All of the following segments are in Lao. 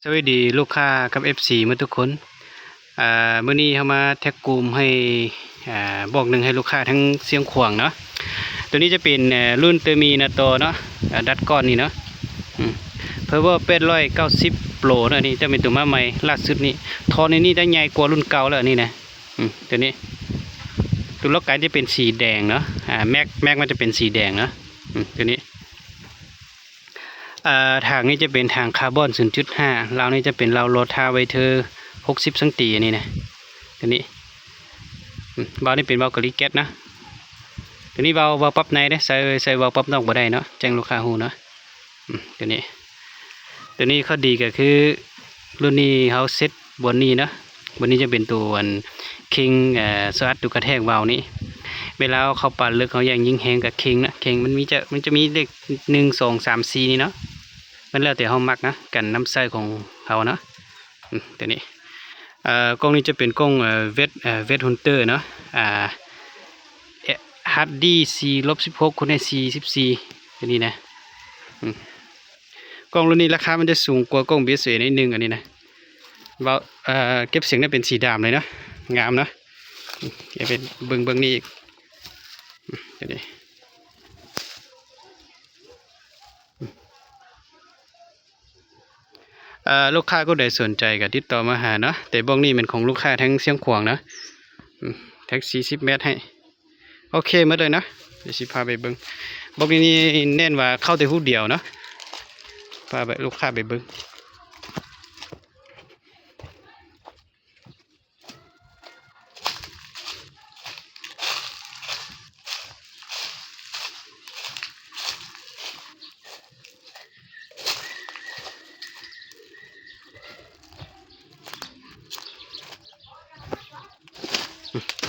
ສະບາຍດີລູກຄ້າກັບເອັຟຊີໝົດທຸກຄົນ. ອາ ມື້ນີ້ເຮົາມາແທັກກຸ່ມໃຫ້ ອາ ບອກໜຶ່ງໃຫ້ລູກຄ້າທາງຊຽງຂວາງເນາະ. ໂຕນີ້ຈະເປັນ ເອີ ລຸ້ນເຕີມີນາໂຕເນາະ, ອາ ດັດກ້ອນນີ້ເນາະ ອືມ ພາວເວີແປດຮ້ອຍເກົ້າສິບໂປຣເນາະ. ນີ້ຈະເປັນໂຕມາໃໝ່ລ່າສຸດນີ້, ທ່ອນໃນນີ້ໄດ້ໃຫຍ່ກວ່າລຸ້ນເກົ່າແລ້ວນີ້ນະ. ອືມ ໂຕນີ້ ໂຕລໍ້ໄກຈະເປັນສີແດງເນາະ, ອາ ແມັກ ແມັກມັນຈະເປັນສີແດງເນາະ. ອືມ ໂຕນີ້ ອ່າ ຖັງນີ້ຈະເປັນຖັງຄາບອນສູນຈຸດຫ້າ, ລາວນີ້ຈະເປັນລາວໂຣທາເວເທີ ຫົກສິບຊັງຕີ ອັນນີ້ນະ. ໂຕນີ້ ອືມ ວາວນີ້ເປັນວາວກາລີແກັດນະ. ໂຕນີ້ວາວ ວາວປັບໃນເດ້, ໃສ່ ໃສ່ວາວປັບນອກບໍ່ໄດ້ເນາະ, ແຈ້ງລູກຄ້າຮູ້ເນາະ. ອືມ ໂຕນີ້ ໂຕນີ້ຂໍ້ດີກໍຄືລຸ້ນນີ້ເຮົາເຊັດບ່ອນນີ້ເນາະ, ບ່ອນນີ້ຈະເປັນໂຕອັນເຄັງ ເອີ ສະອາດໂຕກະແທກວາວນີ້. ເວລາເຮົາເຂົ້າປ່າເລິກ ເຮົາຢາກຍິງແຮງກະເຄັງນະ, ເຄັງມັນມີຈະ ມັນຈະມີເລກໜຶ່ງ ສອງ ສາມ ສີ່ນີ້ເນາະ, ມັນແລ້ວແຕ່ເຮົາມັກນະ ກັນນ້ຳໃຊ້ຂອງເຮົາເນາະ. ອືມ ໂຕນີ້ ເອີ ກ້ອງນີ້ຈະເປັນກ້ອງ ເອີ ເວັດ ເອີ ເວັດຮັນເຕີເນາະ, ອາ ຮາດດີ ສີ່ລົບສິບຫົກ ຄູນໃຫ້ ສີ່ສິບສີ່ ໂຕນີ້ນະ. ອືມ ກ້ອງລຸ້ນນີ້ລາຄາມັນຈະສູງກວ່າກ້ອງບີເອສເອໜ້ອຍໜຶ່ງ ອັນນີ້ນະ. ເວົ້າ ເອີ ເກັບສຽງໄດ້ເປັນສີດຳເລີຍເນາະ, ງາມເນາະ. ອືມ ດຽວໄປເບິ່ງ ເບິ່ງນີ້ອີກ. ອືມ ໂຕນີ້ ເອີ ລູກຄ້າຜູ້ໃດສົນໃຈກໍຕິດຕໍ່ມາຫາເນາະ, ແຕ່ບອກນີ້ແມ່ນຂອງລູກຄ້າທາງຊຽງຂວາງເນາະ. ອືມ ແທັກສີ່ສິບແມັດໃຫ້. ໂອເຄໝົດເລີຍເນາະ, ດຽວຊິພາໄປເບິ່ງ. ບອກນີ້ແນ່ນວ່າເຂົ້າແຕ່ຮູດດຽວເນາະ, ພາໄປ ລູກຄ້າໄປເບິ່ງ.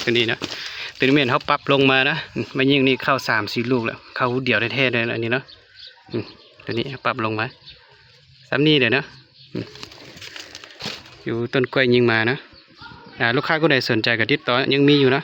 ໂຕນີ້ນະ, ໂຕນີ້ແມ່ນເຮົາປັບລົງມານະ, ມາຍິງນີ້ເຂົ້າສາມສີ່ລູກແລ້ວ, ເຂົ້າຮູດດຽວແທ້ໆເລີຍ ອັນນີ້ເນາະ. ອືມ ໂຕນີ້ປັບລົງມາ ສ່ຳນີ້ເດ້ເນາະ. ອືມ ຢູ່ຕົ້ນກ້ວຍຍິງມາເນາະ. ອາ ລູກຄ້າຜູ້ໃດສົນໃຈກໍຕິດຕໍ່ ຍັງມີຢູ່ເນາະ.